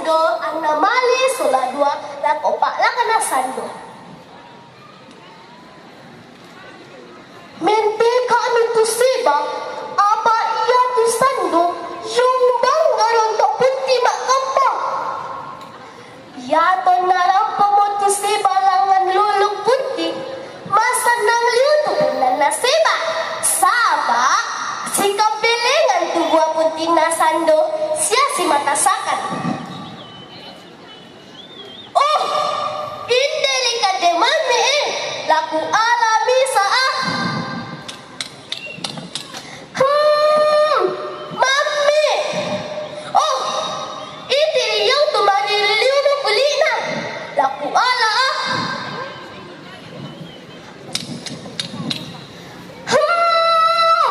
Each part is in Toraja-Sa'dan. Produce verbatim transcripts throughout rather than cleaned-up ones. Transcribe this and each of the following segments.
Anna male sola dua lako pa'lakna sando. Menteka mi tu Seba, apa iatu sando, yombang naronto' punti ma'kamma. Iatonna rampomo tu Seba langngan lolong punti, masannang liu tu bunnanna Seba, saba' sikambellengan tu bua puntinna sando sia simatasakan. Oh, inde ri kande mamme, eh, laku ala misa, ah. Hmm, mamme. Oh, inde ri yau tu mariri liumo kuli'na, laku ala, ah. Hmm,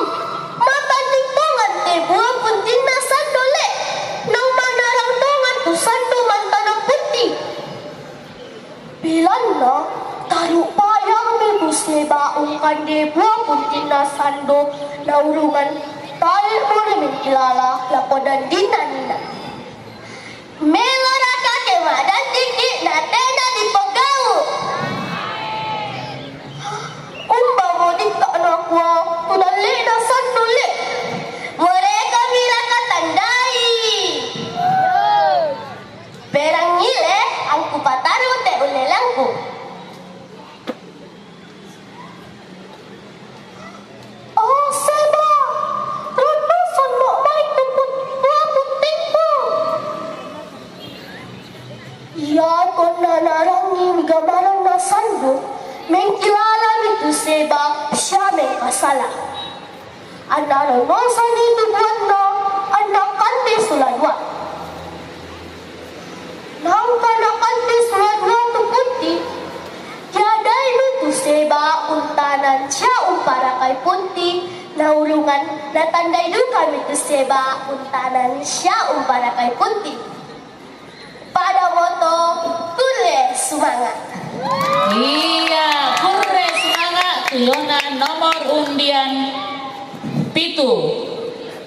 matanding tongan te bua puntinna sando le, naung manarang tongan tu sando mantanang punti. Belanna taru'payang mi tu Seba ungkande bua puntinna sando naurungan tae' mure mengkilala lako dandinna nina. Melo raka ke madandingki' na tena dipogau'? Umbamo dikka' nakua tu dalle'na sando le? Morekomi raka tandai. Perangi le, angku pataru te ulleleangku. Oh, Seba, rannusummo mai tu put-, bua puntingku. Iatonna narangi gamaranna sando, mengkilalami tu Seba sia mengkasala. Anna rannusami tu buanna, anna kande sola dua. Naungka nakande sola dua tu punti, tiadaimi tu Seba untanan sia umparakai punti, naurungan natandai dukami tu Seba untanan sia umparakai punti. Pada moto, kurre sumanga'. Iya, kurre sumanga' tu yona nomor undian pitu.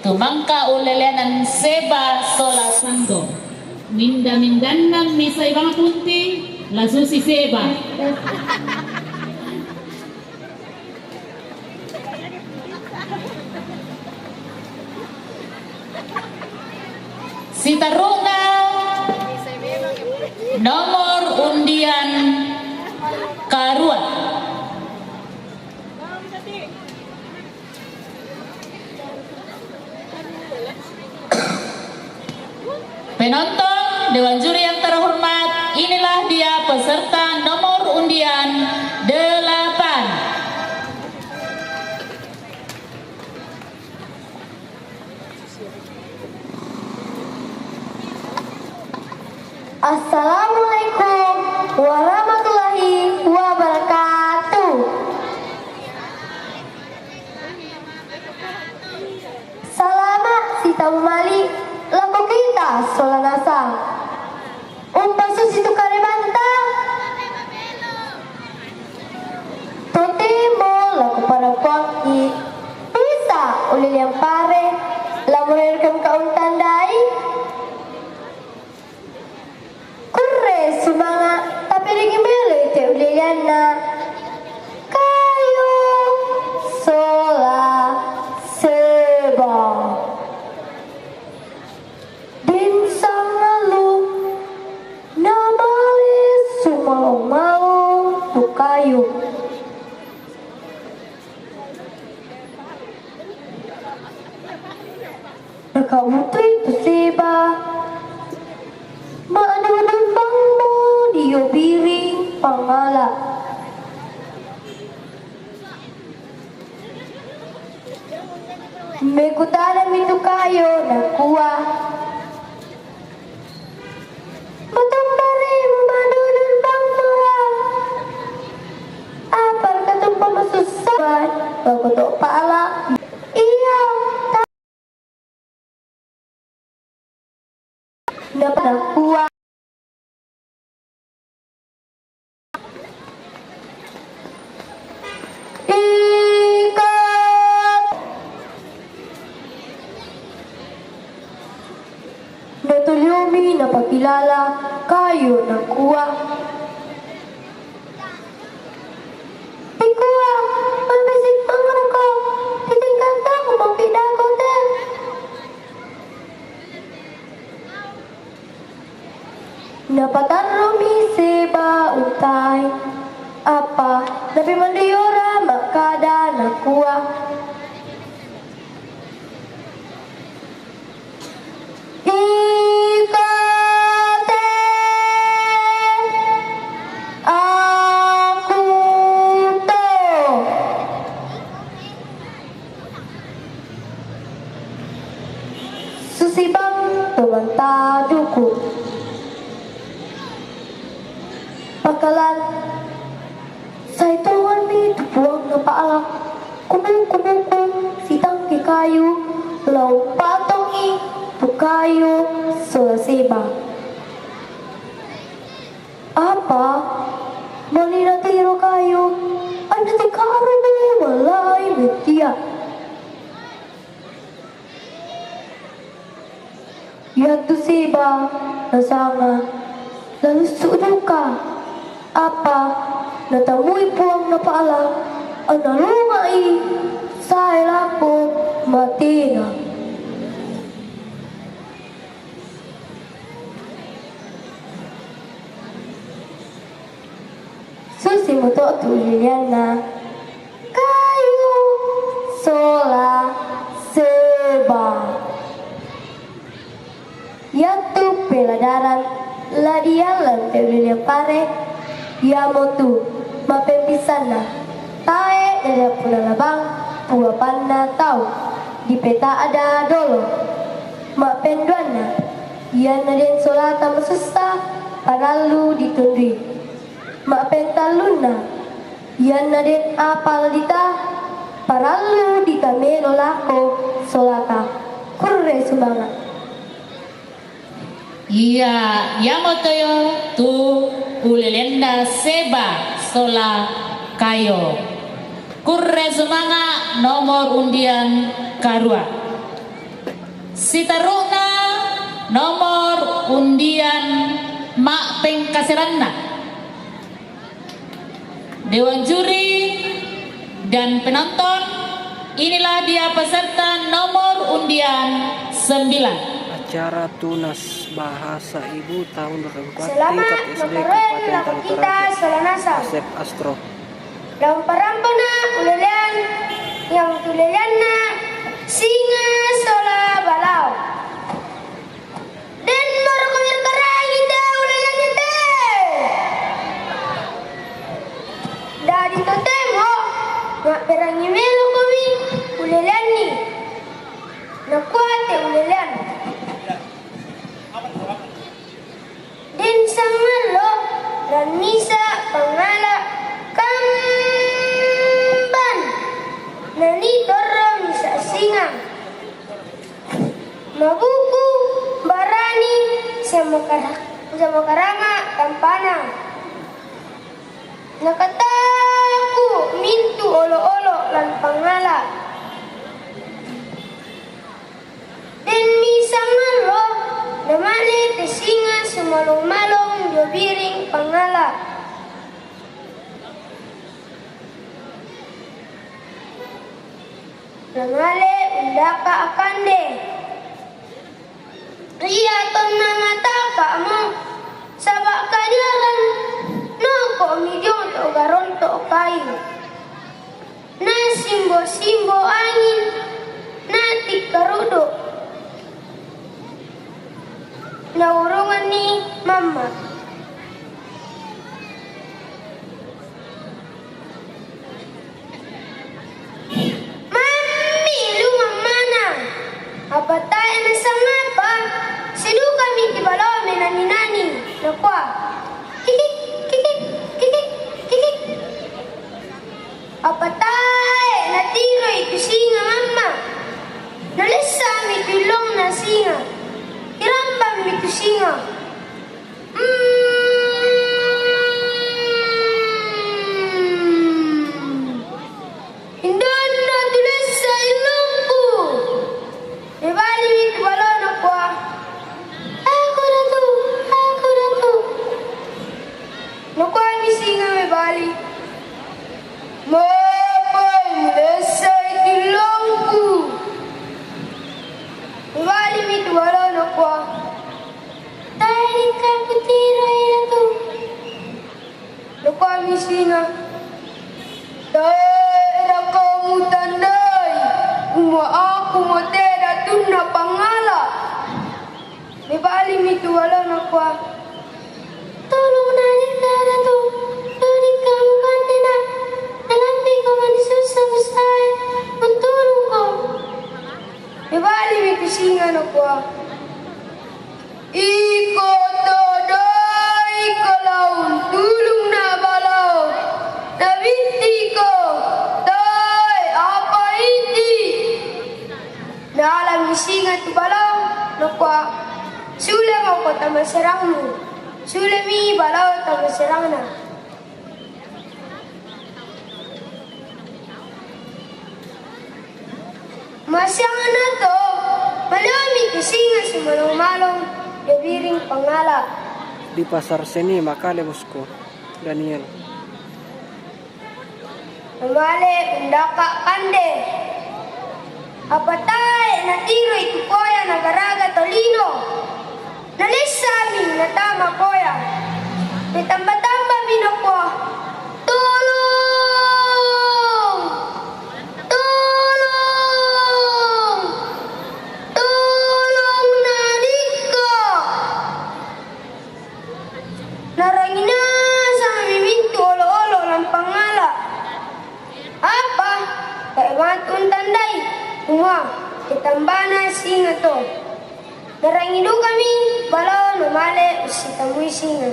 Tu mangka ulleleanang Seba sola sando. Minda-mindannang misai bang punti, la susi Seba. Sitaru'na nomor undian karua. Penonton, dewan juri yang terhormat, inilah dia peserta nomor undian delapan. Assalamualaikum warahmatullahi wabarakatuh. Salama' sitamu mali' lako kita sola nasang. Umpasusi tu karebanta. Totemo lako parampoangki', bisa uleleang pare, la morai raka mengka untandai? Kurre sumanga', taperigi meloi te uleleanna. Kayu sola Seba. Den sangallu namale sumalo-malo tu kayu. Nakabutui tu Seba, ma'dudun bangmo dio biring pangala'. Mekutana mi tu kayu, nakua, "Matombare muma'dudun bangmo, apa raka tumpa masussa?" Makoto' pala'. Iya, ta-, napada kua. Ikat. Natu Liumi napakilala kayu nakua. Dikua, mabisi mangruko, titingkatang mangkidako te. Napatarrumi Seba untae, apa napemanriora makkada nakua, Iko te, aku to. Susi bang to mantaduku. Pakalan sai tonganmi tu Puang Napa'ala, kumu-kumuku sitangke kayu, lao patongi tu kayu sola Seba. Apa? Mani natiro kayu, anna tikarumu malai metia. Iatu Seba nasanga, nalussu duka. Apa natamui Puang Napa'ala, anna lungai sae lako matena. Susi moto tu uleleanna kayu sola Seba. Iatu peladaran la diallang te ulelean pare, iamotu mappempisanna tae nariappuna labang tu apanna tau, dipeta'da dolo. Mappenduanna, ianna den solata masussa, parallu ditundui. Mappentallunna, ianna den apa la dita, parallu ditamelo lako solata. Kurre sumanga. Iya, iamoto yo tu ulelenna Seba sola Kayo. Kurre sumanga nomor undian karua. Sitaru'na nomor undian mappengkaseranna. Dewan juri dan penonton, inilah dia peserta nomor undian sembilan. Acara Tunas Bahasa Ibu tahun dua ribu empat, tingkat S D Kabupaten Tanah Toraja. Asep Astro. Lao parampona ulelean, yang tu uleleanna singa sola balao. Den moro komi erkarangi te uleleanni te. Dadi totemo mabberangi melokomi uleleanni. Nakua te ulelean. Den sangallo rannisa pangala kamban, nani torro misa singa. Mabuku barani siamakara-, siamakaranga tampana. Nakataku mintu olo-olo lan pangala. Denmi sangallo namale te singa sumalong-malong dio biring pangala. Namale undaka akande. Iya tonna mataka'mo, saba' kadiaran noko'mi dio to garonto' kayu. Nasimbo-simbo angin, natikkarudu. Naurunganni mamma. Mammi lu mammana, apa tae nasangapa, sidukami ti balo menani-nani, nakua, "Kikik, kikik, kikik, kikik." Apa tae natiroi tu singa mamma, nalessami tu illongna singa, tirambammi tu singa. Indanna tulessa illongku. Mebalimi tu balo nakua, "Eh, Singa. Tae' raka mutandai, kumua aku mo te datunna pangala'. Mebalimi tu balao nakua, "Tulung nani' datu, dudikka mukandena, nalampiko mani sussa-sussae untulungko." Mebalimi tu singa nakua, "Iko todoi ko lao untulung na' balao, nabittiko, tae' apa idi'." Naalami singa tu balao, nakua, "Sule mako tama serangmu." Sulemi balao tama serangna. Masianganna to, maleomi tu singa simalong-malong dio biring pangala'. Di pasar seni makale, Bosku Daniel. Namale undaka' kande. Apa tae' natiroi tu koya nagaraga tolino. Nalessa'mi natama koya. Metamba-tambami nakua, "Tolong! Tolong! Tolong nadikka!" Narangi nasang mimintu olo'-olo' lampangala'. Apa? Tae' matu untandai, kumua, metambana singa to. Narangi dukami balao namale ussitamui singa.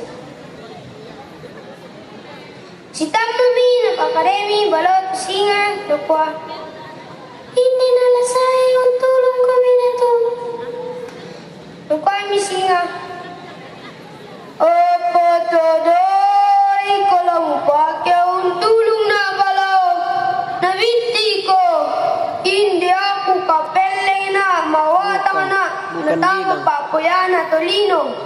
Sitammumi napakademi balao tu singa, nakua, "Inni nala sae untulungko mi datu." Nakuami singa, "Apa todoi ko lao mupake untulung na' balao, nabittiko, inde aku kapellengna' mawatangna' natama pa'poyana tolino."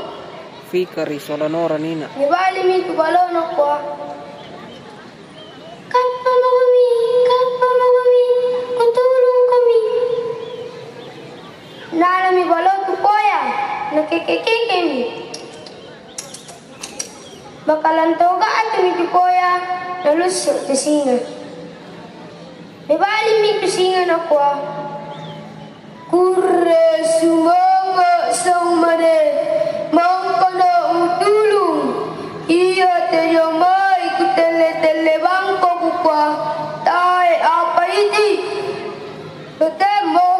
Fikari sola Nora nina. Mebalimi tu balao nakua, "Kappa makomi, kappa makomi, kutulungkomi." Nalami balao tu koya, nakeke-kekemi. Bakalan toga atumi tu koya, nalusso' tu singa. Mebalimi tu singa nakua, "Kurre sumanga' saumane, mangkana' mutulung. Ia te dio mai kutelle-telle bangko kukua, tae' apa idi'. Totemo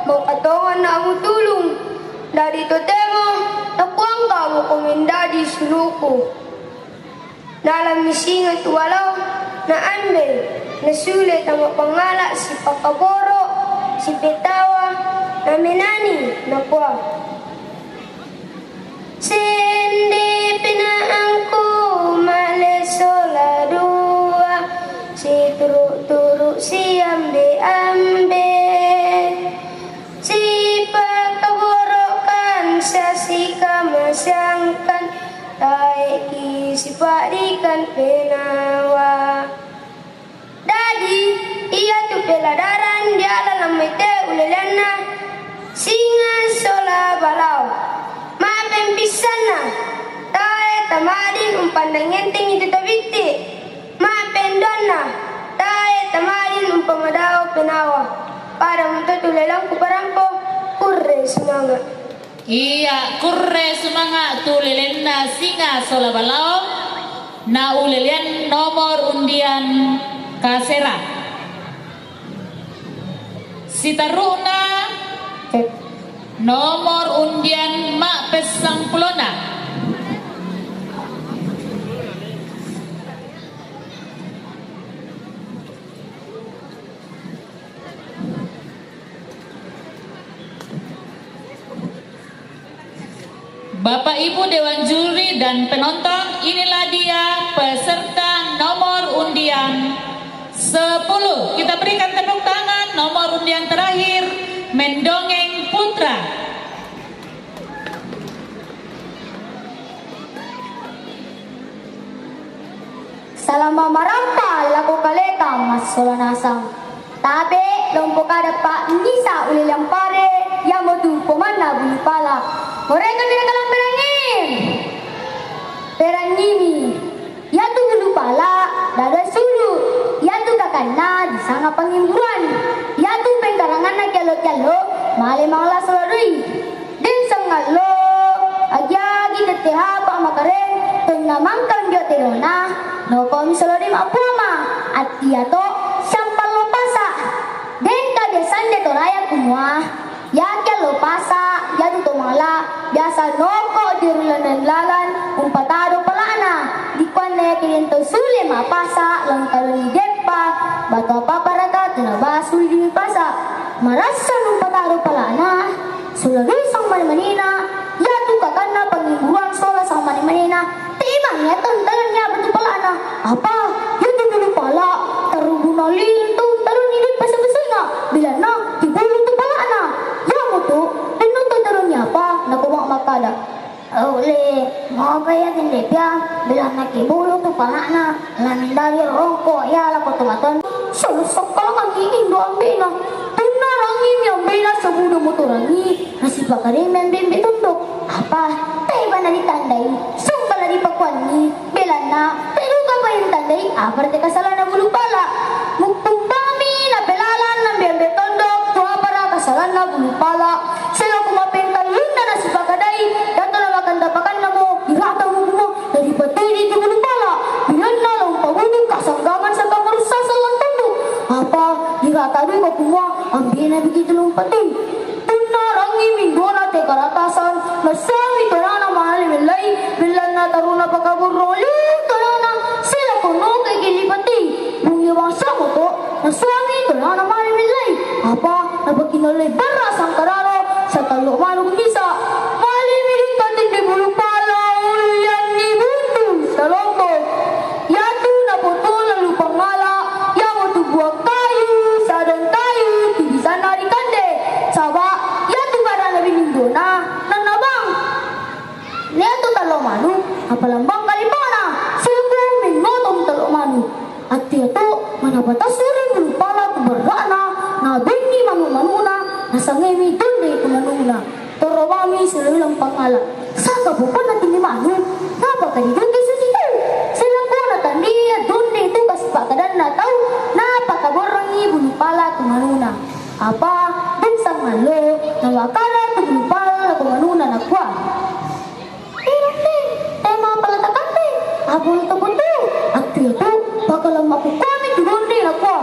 mangkatonganna' mutulung. Dadi totemo takuangka' mako mendadi suluku." Nalami singa tu balao, naambe, nasule tama pangala' sipakaboro', sipetawa, namenani, nakua, "Sende penaangku male sola dua, situru'-turu' siambe-ambe. Sipakaboro'kan, sasikamaseangkan, tae'ki sipa'dikan penawa." Dadi, iatu peladaran diala lan mai te uleleanna singa sola balao. Ma'pempissanna, tae' tamadin umpandangentengi tu tabitti. Ma'penduanna, tae' tamadin umpamadao penawa. Pada muto tu lelangku parampo, kurre sumanga'. Iya, kurre sumanga' tu lelenna singa sola balao, na ulelean nomor undian kasera. Sitaru'na nomor undian ma'pessangpulona. Bapak Ibu Dewan Juri dan penonton, inilah dia peserta nomor undian sepuluh. Kita berikan tepuk tangan, nomor undian terakhir, Mendongeng Putra. Salama' marampa lako kaleta massola nasang. Tabe' lompo kada' pa'misa ulelean pare, iamotu pomanna bulu pala. Moreka tidak kalang perangin. Perangimi. Iatu bulu pala. Na disanga pangimburuan. Iatu pengkaranganna kiallo-kiallo, male mangala sola doi. Deng sangallo, agi-agi tette hapa makareng, tenna mangkang dio tedona, nokomi sola doi mappuama, attiato siampallo pasa. Deng kabiasang de toraya kumua, Yake lo pasa, yatu to mala, biasa noko di rulandan lalan, umpatado palana. Dikuanna yake den tau sule mapasa, lantaran ni deppa, batu apa parata, tena basu di pasa. Marasa umpatado palana, sola doi sang mane-manena, yatu kakanna pangimburuan sola sang mane-manena, Teimang ya tau talon ya batu palana. Apa? Ya tu bulu pala. Tarubuna lilin tau talon ni deppa saba-saba. Bilanna tibulu tu palana. Ya mutu, denno tau talon ni apa? Nako mak makada. Ole, moga ya tende pia, bilanna kibulu tu palana. Lamin dari rongko ya lako tomaton. Solo sokkalangan ni indo ambena. Tunna rangi mi ambena sebudo motorangi. Nasipakadai mi ambe-ambe tondok. Apa? Teba na ditandai, sumba la dipakuanni, belanna, teduka pa ditandai, apa rete kasalanna bulu pala. Mukkumpami na pelalan ambe-ambe tondok, tu apa ra kasalanna bulu pala. Selaku mapengkallunna nasipakadai, dato na makan dapakanna mo, dirata mukmo, dari patini tu bulu pala. Bilanna lo pabudu kasanggaman sanggaman rusa salang tondok. Apa? Dirata duka kumua, ambena begitu lumpati. Tunna rangi mindona te karatasan, nasami tonana male mellai, bellanna taruna pakaburro liu tonana, sila kono ke gili pati. Bungi bangsa moto, nasami tonana male mellai. Apa, napakinallai barra sangkararo, satallo manuk misa. Male mi dikka tende bulu pala, ulianni buntu, salombo. Yatu napoto lalu pangala, yamo tu buah kayu, sadong kayu, tu bisanna rikande. Saba, yatu barana binindona, nanna bang. Yatu tallo manu, apalambang kalipana, suku mennotong tallo manu. Attiato, manapa tasuri bulu pala tu berra'na, nabenni manu-manuna, nasangemi donde tu manuna. Torowami silolang pangala. Saka pupana tini manu. Napa kadi duki susi tu? Selaku na tania donde tu kasipakadanna tau. Napa kaborrangi bulu pala tu manuna. Apa? Deng sangallo. Nawakala tu bulu pala lako manuna nakua. Irunni, tema pala takanni. Apa lu takutu? Attu itu. Pakalang aku kuami tu donde nakua.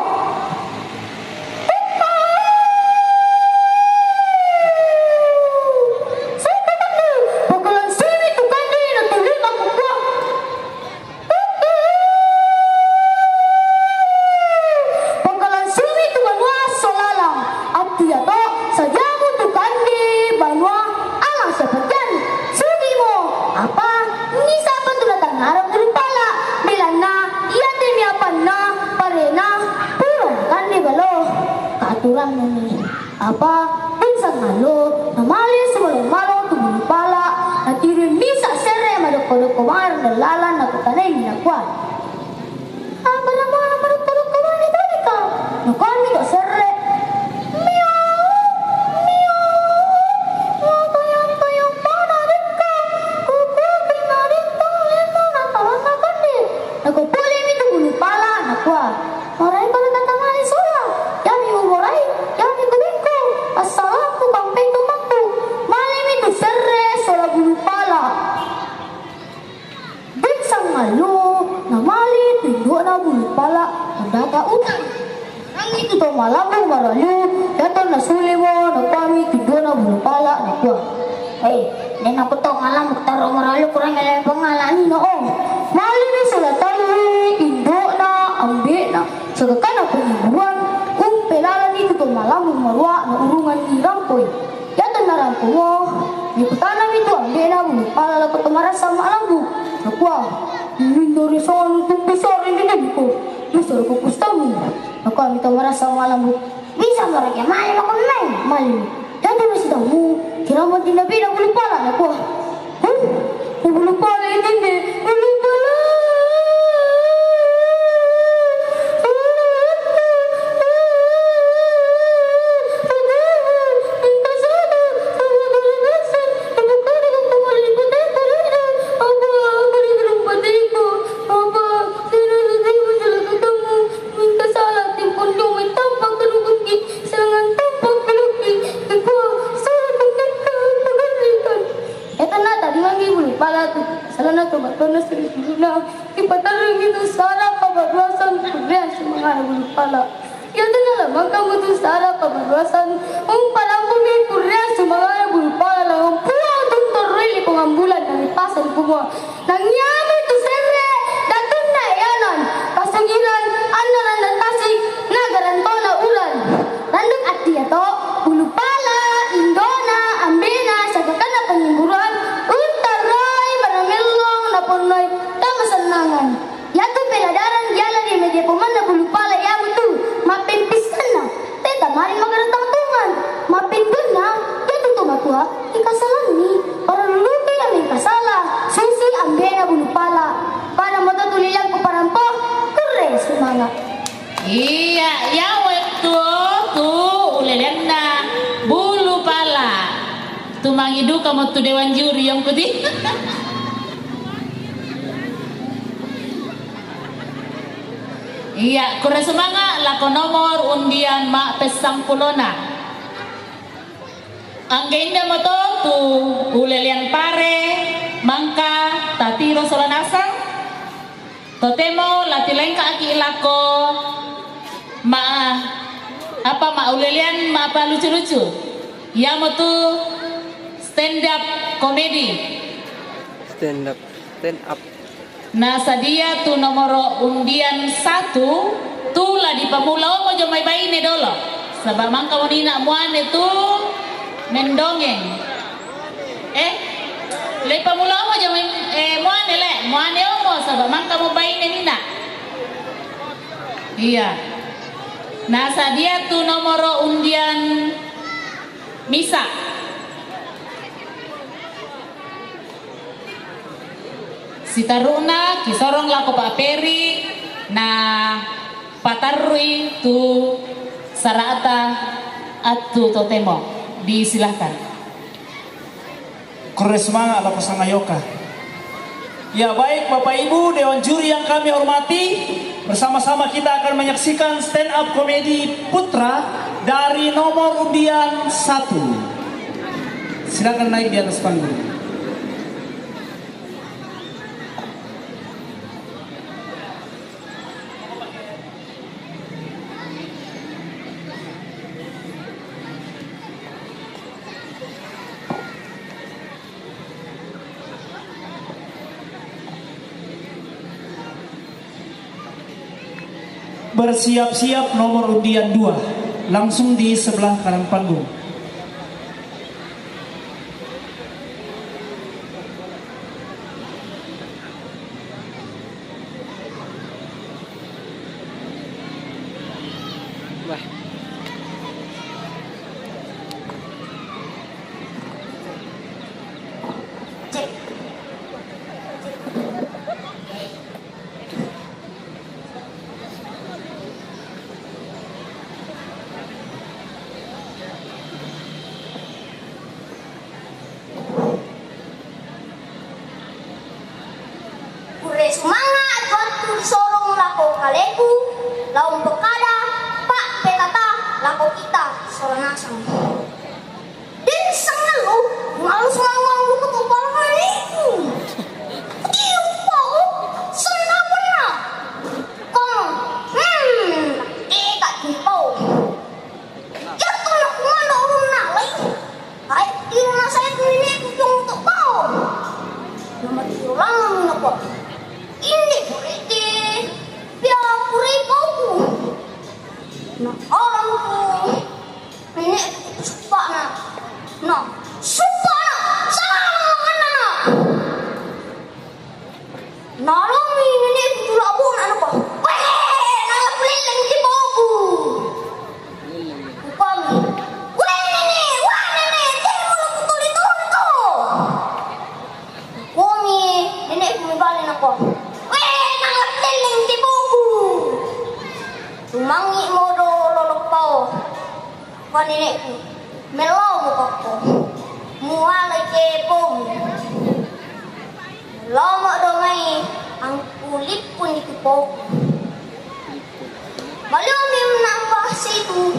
Pangkalansumi tu banua solalang. Attu yato sajamu tu kande banua alang siapa kian. Sugimo apa misa apa tu datang ngarang bulu pala. Belanna iya temi apanna parena pura kande balo. Katuran nuni. Apa, deng sangallo, namale sumalo-malo tu bulu pala, natiri misa serre madokko-dokko mara dallalan nakutanai minakua. Apa namana madokko-dokko mara tadi kau? Nakami to serre. Miau, miau, matayang-tayang mana dikka, kukupi madikka lima natalanna kande. Nakupuli mi tu bulu pala, nakua. Morai pala kata male sola, yami umorai, yami kubengko, assalakku kampeng tu makku, male mi tu serre sola bulu pala. Deng sangallo, namale tu indo'na bulu pala, mandaka utang. Rangi tu to malambu maralu, yato nasule mo, nakami tu indo'na bulu pala, nakua. Hei, dena ku to malambu taro maralu kurang ele pengalani no, oh. Male mi sola tau indo'na, ambe'na, Sagakanna pengibuan, umpelalani tu to malambu marua na urungan ni rampoi. Yato narampomo, nikutanami tu ambe'na bulu pala lako to marasa malambu. Nakua, "Minda risanu tumbu sari ni debiko, bisa ko kustamu." Nakua mi to marasa malambu, "Bisa maraja male mako mai, male." Yato nasitammu, kiramati nabe'na bulu pala, nakua, "Huh, ko bulu pala itende, bulu pala." Salana tomatona siri guruna, ipatarung itu sara pabaruasan kurrean sumangana bulu pala. Yatuna lamang kamu tu sara pabaruasan, umparampu mi kurrean sumangana bulu pala, langang puang tuntor rui lipungan bulan nang ipasa ipumua. Nang yami tu serre, datunna eanan, pasungiran, annaran dan tasik, nagarantona uran. Landuk attia to, bulu pala, indona, ambena, sagakanna pangimburuan, untarroi manamellong naponnoi kamasennangan. Yatu peladaran diala ri media pomanna bulu pala iamu tu, mappempissanna, teta mari magaratang tongan, mappendonna, yatu tu matua, ikasalanni, orang lupi yang kasala, susi ambena bulu pala, pada moto tuli langku parampo, kurre sumanga. Iya, iya wettu tu uleleanna bulu pala. Tumangi duka mo tu dewan juri yang kuti. Iya, kurre sumanga lako nomor undian ma pessangpulona. Angge inda moto tu ulelean pare, mangka tatiro sola nasang. Totemo la tilengkaki lako ma apa ma ulelean ma apa lucu-lucu. Iamotu stand up comedy. Stand up, stand up. Nasadia tu nomoro undian satu tu la dipamula omo jo mai baine dolo. Saba mangka monina muane tu mendongeng. Eh, le pamula omo jo mai, eh, muane le, muane omo saba mangka mo baine nina. Iya. Nasadia tu nomoro undian misa. Sitaruna kisorong lako Pak Peri na patarrui tu sarata attu totemo. Disilahkan. Kurre semangat lako Sangayoka. Ya, baik Bapak Ibu Dewan Juri yang kami hormati, bersama-sama kita akan menyaksikan stand up comedy Putra dari nomor undian satu. Silakan naik di atas panggung. Bersiap-siap nomor undian dua, langsung di sebelah kanan panggung. Kurre sumanga' tu attu risorong lako kaleku, lao umpokada, pa' petata lako kita sola nasang. Den sangallu, malu sumanga' luku tu palangaliku. Dio pau, senna penna. Kong, hmm, eka tu pau. Jatuh nak kumando ulun nalai. Ai, tiro nasai tu neneku jong tu pau. Nama tiro lama minako. Indi kuriti. Pia kuri pauku. Na orang ku. Neneku tu sumpah na. Na, sumpah na. Sama mangan na. Nalami neneku tu labo na napa. Weh, nalap leleng di bawahku. Kukami. Weh, nene, wah, nene, temu laku tuli tonto. Kukami, neneku mibali napa. Weh, nalap leleng di bawahku. Tumangi modo lolok pao. Kua nenekku, mellomo kokko. Mualai ke pomu. Mellomo do mai angku lippuni tu poku. Maliomi nambah situ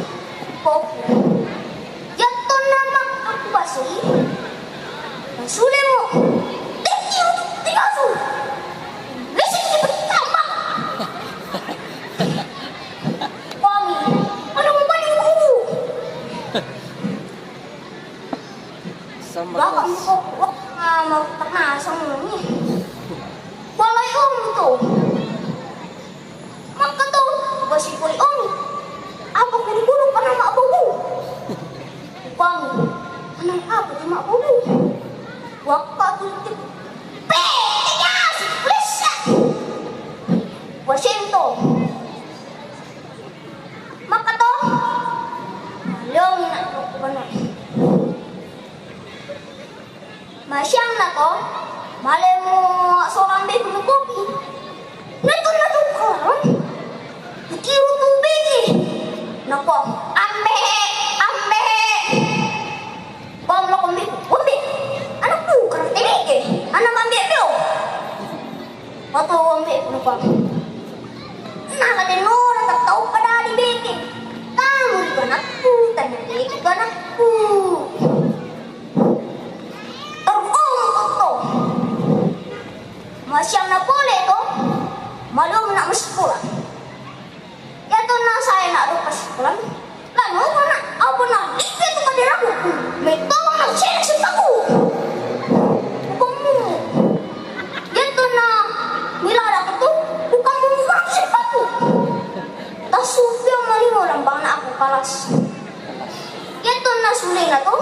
poku. Yattonna mak aku basei. Nasulemo. Thank you. Baka mo ko, wa ka nga magtakna sa muni. Walay omi to. Makato, wa si Kuya Omi. Apa kulo-kulo pa na maabaw mo? Bang, anong apa di maabaw mo? Wa ka to, pe, tigas, please. Wa siyento. Makato. Long na to ko ba na. Masyang na to, malay mo, sobrang big mo kopi. Nito na to karon. Itiro tubig eh. Nako, ambe, ambe. Bom na kumbi, kumbi. Anak ko, karate big eh. Anak ambe, ambe oh. Pato ambe, ano pa? Nakatinura, tataw pa dali big eh. Tango, di ba anak ko? Tango, di ba anak ko? Turkong ko to. Masyang na puli to. Malum na maskula. Yato na saya na do paskulan. Lano ko na, apo na, ipit ko kadira ko. May tawag na siya sa pako. Kamu. Yato na, milala ko to. Kamu mo sa pako. Tasupya malimo lang bang na ako kalas. Yato na suli na to.